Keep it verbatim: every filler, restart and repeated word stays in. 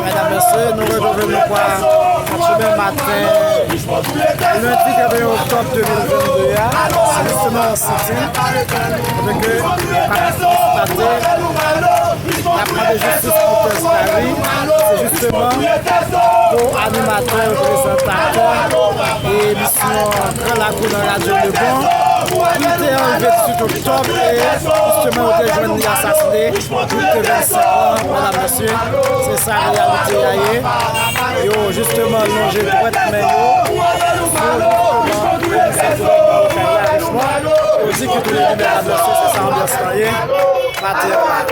Medam, mesye, nou retwouve nou kwa Matye maten, lendi trannteyen oktòb de mil vennde a. Se jisteman yon sitin kote ke nou ka konstate n ap mande jistis pou Tès Kari. Se jisteman ko-animatè, reprezantatè e emisyon Gran Lakou nan Radyo Lebon ki te anlve dizuit oktòb e jisteman yo te jwenn li asasine. Li te vennsenk an, medam, mesye, se sa reyalite a ye. Yo jisteman lonje dwèt men yo sou jisteman komisè gouvènman lokal la, Richemond. Yo di ke tou lè de, medam, mesye, se sa anbyans lan ye. Matye a.